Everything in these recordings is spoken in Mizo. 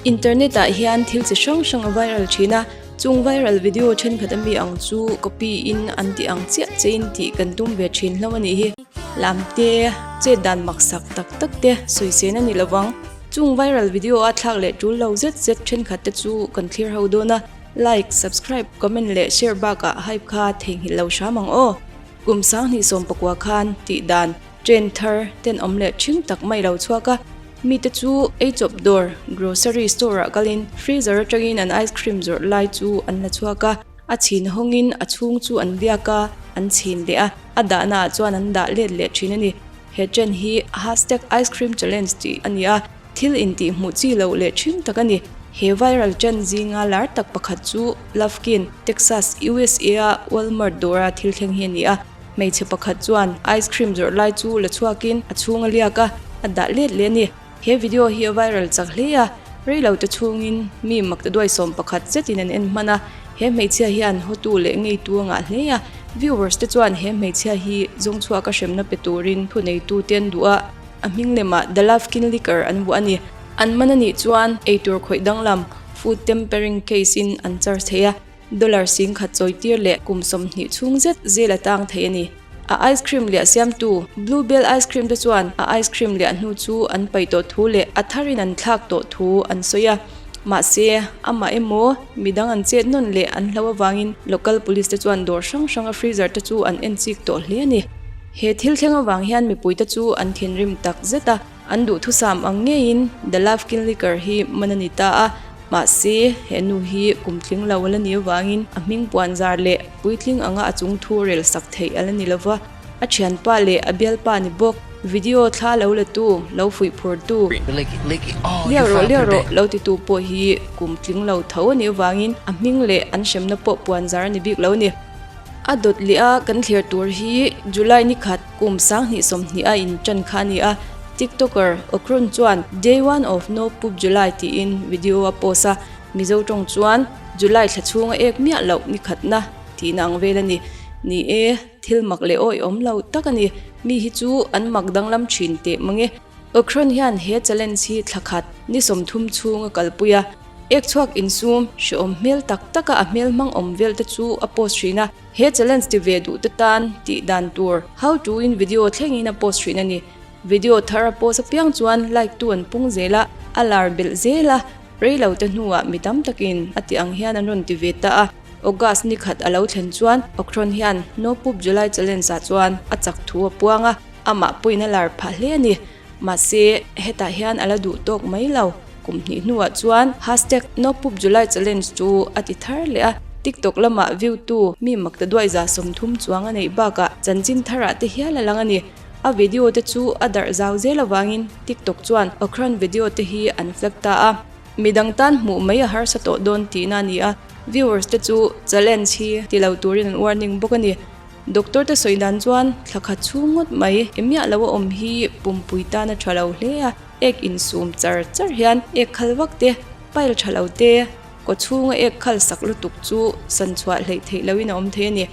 Internet ah hian thil chi hrang hrang a viral thin a, chung viral video thenkhat ami ang chu copy in an tih ang chiah che in tih kan tum ve thin hlauh a nih hi. Lam te, chet dan maksak tak tak te sawi sen a ni lovang. Chung viral video a thlak leh tul lo zet zet thenkhat te chu kan thlir ho dawn a, like, subscribe, comment leh share bakah hype kha theihnghilh lo hram ang aw. Kum 2019 khan tih dan Train thar tenawm leh ṭhing tak mai lo chhuak a, mite chu eichawp dawr, grocery store ah kalin freezer atangin an ice cream zawrh lai chu an la chhuak a, a chhin hawngin a chhung chu an biak a, an chhin leh a, a dahna ah chuan an dah let leh ṭhin a ni. He train hi hashtag ice cream challenge tih a ni a, thil intih hmuh chi loh leh ṭhing tak a ni. He viral trend zinga lar tak pakhat chu Lufkin, Texas, USA a Walmart dawra thil thleng hi a ni a. Hmeichhe pakhat chuan ice cream zawrh lai chu la chhuakin a chhung a liak a, a dah let leh a ni. He video hi a viral chak hle a, reilo te chhungin mi makta duaisawm pakhat zetin an en hman a, he hmeichhia hian hawtu leh ngeitu a ngah hle a, viewers te chuan he hmeichhia hi zawng chhuak a hremna pe turin thuneitu te an duh a, a hming lemah The Lufkin Licker an vuah a ni. An man a nih chuan eitur khawih danglam, food tampering case in an charge thei a. Dollar 10,000 chawitir leh kum 20 chhung zet zel a tang thei a ni. A ice cream liah siamtu Blue Bell Ice Cream te chuan a ice cream liah hnu chu an paih tawh thu leh a tharin an thlak tawh thu an sawi a. Mahse, amah emaw midang an chet nawn leh an hlo avangin local police te chuan dawr hrang hranga freezer te chu an en chik tawh hle a ni. He thil thleng avang hian mipuite chu an thinrim tak zet a. An duhthusam ang ngeiin The Love Kin Liquor hi man a ni ta a, mahse he nu hi kum tling lo a la ni avangin a hming puan zar leh puitling anga a chung thu rel sak theih a la ni lova, a thianpa leh a bialpa ni bawk. Video thla lo la tu, lo fuih phur tu, liau rawh liau rawh lo ti tu pawh hi kum tling lo tho a nih avangin a hming leh an hremna pawh puan zar a ni bik lo a ni. A dawt leh a kan thlir tur hi July ni khat kum 2020 a in tan kha a ni a, TikToker Okrun chuan Day one of no poop July tiin video a post a, Mizo tawng chuan July thla chhunga ek miah loh ni khatna tihna ang vel a ni. Ni e, thil mak leh awihawm lo tak a ni, mi hi chu an mak danglam thin teh mang e. Okrun hian he challenge hi thla khat ni 30 chhunga kalpui a, Ek chhuak insum, hrehawm hmel tak taka a hmel hmang awm vel te chu a post thin a, he challenge ti ve duh te tan tih dan tur how to in video thlengin a post thin a ni. Video thar a post apiang chuan like tu an pung zel a, a lar belh zel a, rei lo te hnuah mi tam takin a tih ang hian an rawn ti ve ta a. August ni khat a lo thlen chuan Octron hian No Poop July challenge ah chuan a chak thu a puang a, amah pawhin a lar phah hle a ni. Mahse, hetah hian a la duh tawk mai lo. Kum hnih hnuah chuan hashtag NoPoopJulyChallenge chu a ti thar leh a, TikTok lamah view tu mi makta duai 30 chuang a neih bakah chanchin tharah te hial a lang a ni. A video te chu a darh zau zel avangin TikTok chuan Okran video te hi an flag ta a. Midang tan hmuh mai a harsa tawh dawn tihna a ni a, viewers te chu challenge hi ti lo turin an warning bawk a ni. Doctor te sawi dan chuan thla khat chhung ngawt mai i miah lo a awm hi pumpui tan a tha lo hle a, ek insum char char hian ek khal vak te, pile tha lo te, kaw chhunga ek khal sak lutuk chu san chhuah hleih theih loin a awm thei a ni.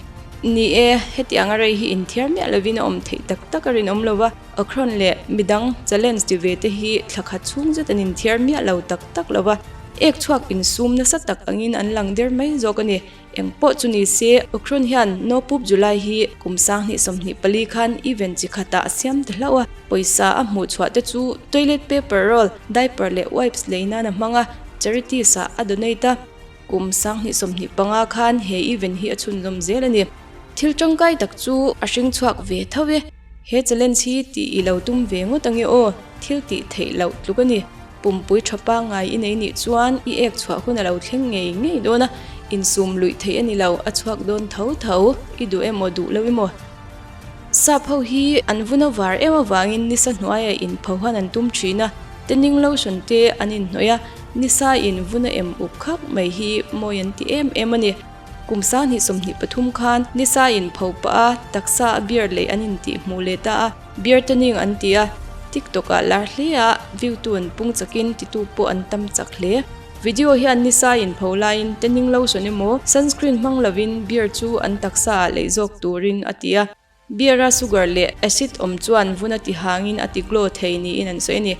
Ni e, hetiang a rei hi inthiar miah lovin a awm theih tak tak a rinawm lo va, Akron leh midang challenge ti ve te hi thla khat chhung zet an inthiar miah lo tak tak lo va, ek chhuak insum nasa tak angin an lang der mai zawk a ni. Eng pawh chu ni se, Ukhrul hian No Poop July hi kum 2024 khan event chi khatah a siam ta hlauh a, pawisa a hmuh chhuah te chu toilet paper roll, diaper leh wipes lei nan a hmang a, charities ah a donate a. Kum 2025 khan he event hi a chhunzawm zel a ni. Thil tangkai tak chu a hring chhuak ve tho e. He challenge hi tih i lo tum ve ngawt ange aw, thil tih theih loh tluk a ni. Pumpui tha pangngai i nei nih chuan i ek chhuah hun a lo thleng ngei ngei dawn a, insum luih theih a ni lo, a chhuak dawn tho tho, i duh emaw duh lo emaw. Sap ho hi an vun a var em avangin nisa hnuaiah inphohan an tum thin a, tanning lotion te an inhnawih a, nisa in vun a em up khak mai hi mawi an ti em em a ni. Kum 2023 khan nisa in pho pah a, taksa a beer lei an intih hmuh leh ta a, beer tanning an ti a, TikTok ah lar hle a, view tu an pung chakin titu pawh an tam chak hle. Video hian nisa in pho laiin tanning lotion emaw sunscreen hmang lovin beer chu an taksa ah lei zawk turin a ti a. Beer a sugar leh acid awm chuan vun a ti hangin a ti glow thei niin an sawi a ni.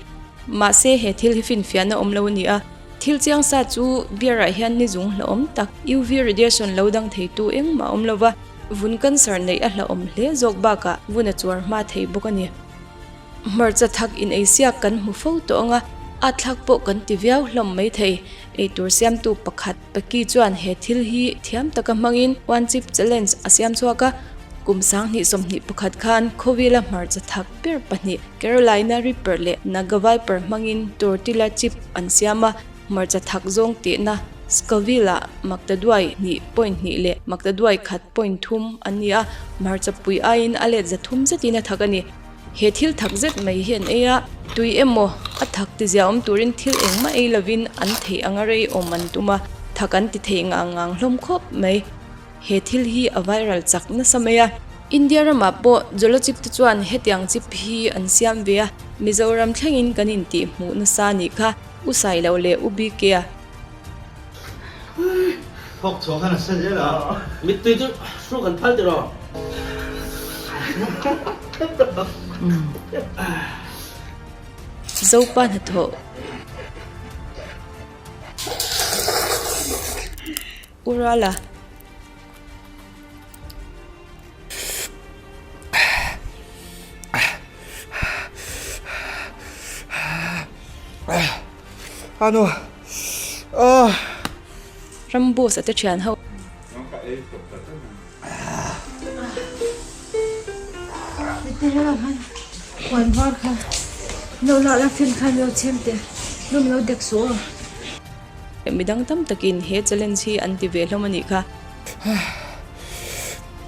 Mahse he thil hi finfiahna awm lo a ni a. Thil chiang sa chu beer ah hian ni zung hlauhawm tak UV radiation lo dang theitu engmah a awm lo va, vun cancer neih a hlauhawm hle zawk bakah vun a chuar hma thei bawk a ni. Hmarcha thak in ei siak kan hmu fo tawh ang a, at thlak pawh kan ti viau hlawm mai thei. Eitur siamtu pakhat Paki chuan he thil hi thiam taka hmangin One Chip Challenge a siam chhuak a, kum 2021 khan khawvela hmarcha thak ber pahnih Carolina Reaper leh Naga Viper hmangin Tortilla chip an siam a, hmarcha thak zawng tehna Scoville-ah maktaduai hnih point hnih leh maktaduai khat point thum an ni a, hmarcha pui aiin a let 300 zetin a thak a ni. He thil thak zet mai hi an ei a, tui emaw a thak tizia awm turin thil engmah ei lovin an theih anga rei awm an tum a, thak an ti thei ngang ngang hlawm khawp mai. He thil hi a viral chak nasa mai a. India ramah pawh Jolo chip te chuan hetiang chip hi an siam ve a, Mizoram thlengin kan intih hmuh nasa a nih kha, U Sailo leh U BK-a. Thawk chhuah khan a sa zel a. Mittui chu hruk an phal tiraw? Zopa hnathawh. Urala. Ano ah. Ram boss a te thian ho. Midang tam takin he challenge hi an ti ve hlawm a nih kha.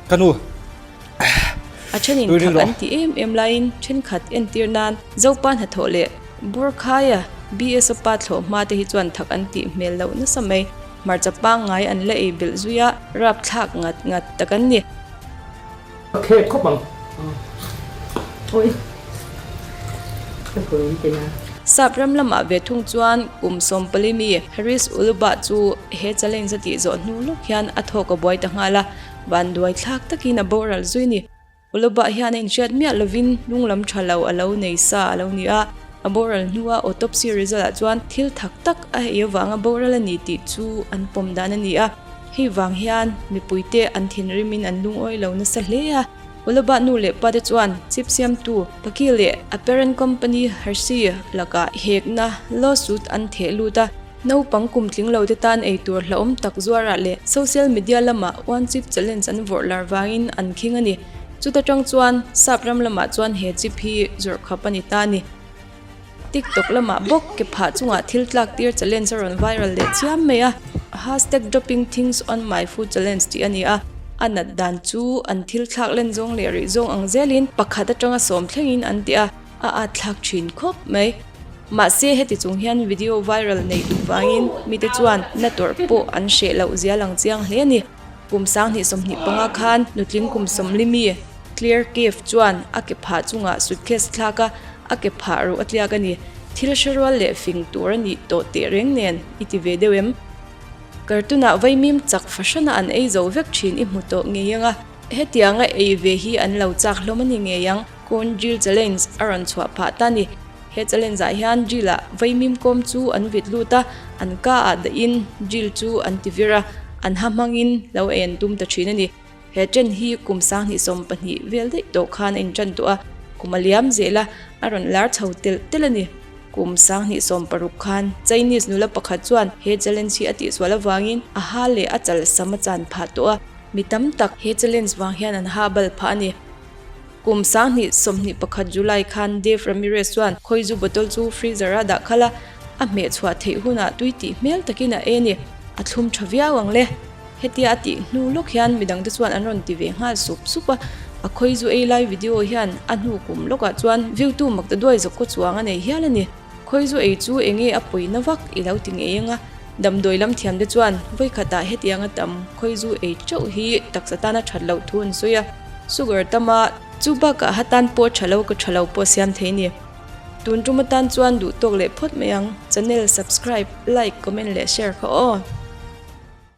Ka nu. A thenin thak an ti em em laiin thenkhat entir nan Zopa hnathawh leh Burkhaia BSO pa thlawh hma te hi chuan thak an tih hmel loh nasa mai. Hmarcha pangngai an la ei belh zui a, rapthlak ngat ngat tak an ni. Ka khek khawp ang. Awi. Ka pui ti na. Sap ram lamah ve thung chuan kum 14 mi Harris Uluba chu he challenge a tih zawh hnu lawk hian a thawk a buai ta nghal a, vanduai thlak takin a boral zui ni. Uluba hian a inhriat miah lovin lung lam tha lo a lo nei sa a lo ni a, a boral hnua autopsy result ah chuan thil thak tak a hei avanga boral a ni tih chu an pawm dan a ni a. Hei vang hian mipuite an thinrimin an lungawi lo nasa hle a, Uluba nu leh pate chuan chip siamtu Paki leh a parent company Hershey lakah hekna lawsuit an theh lut a. Naupang kum tling lo te tan eitur hlauhawm tak zuarah leh social media lamah one chip challenge an vawrh lar vangin an khing a ni. Chuta tang chuan sap ram lamah chuan he chip hi zawrh khap a ni ta a ni. TikTok lamah bawk ke phah chungah thil tlak tir challenge a rawn viral leh chiam mai a, hashtag dropping things on my foot challenge tih a ni a. A nat dan chu an thil thlak len zawng leh rih zawng ang zelin pakhat atanga sawm thlengin an ti a. A at thlak thin khawp mai. Mahse heti chung hian video viral neih duh vangin mite chuan na tawrh pawh an hreh loh zia lang chiang hle a ni. Kum 2025 khan nutling kum 40 mi Claire Cave chuan a ke phah chungah suitcase thlak a, a ke phah ruh a tliak a ni. Thil hre rual leh fing tur a nih tawh teh reng nen i ti ve deuh em? Cartoon-ah vaimim chak fahrana an ei zo vek thin i hmu tawh ngei ang a, hetianga ei ve hi an lo chak hlawm a ni ngei ang. Corn Drill Challenge a rawn chhuah phah ta ni. He challenge ah hian drill ah vaimim kawm chu an vit lut a, an ka ah dahin drill chu an ti vir a, an ha hmangin lo ei an tum ta thin a ni. He trend hi kum 2012 vel daih tawh khan a intan tawh a, kum a liam zel a, a rawn lar chho telh telh a ni. Kum 2016 khan Chinese nula pakhat chuan he challenge hi a tihsual avangin a ha leh a chal sam a chan phah tawh a, mi tam tak he challenge vang hian an ha bal phah a ni. Kum 2021 July khan Dave Ramirez chuan khawizu bottle chu freezer a dah khalh a, a hmeh chhuah theih hunah tui tih hmel takin a e ni. A thlum tha viau ang le. Hetia a tih hnu lawk hian midangte chuan an rawn ti ve nghal sup sup a, a khawizu ei lai video hian a hnu kum lawkah chuan view tu mak ta duai zawk kaw chuang a nei hial a ni. Khawizu ei chu enge a pawina vak i lo ti ngei ang a, damdawi lam thiamte chuan vawikhatah hetianga tam khawizu ei teuh hi taksa tana that loh thu an sawi a. Sugar tam a, chu bakah ha tan pawh tha lo ka tha lo pawh siam thei ni. Tun tum atan chuan duh tawk leh phawt mai ang. Channel subscribe, like, comment leh share kha aw.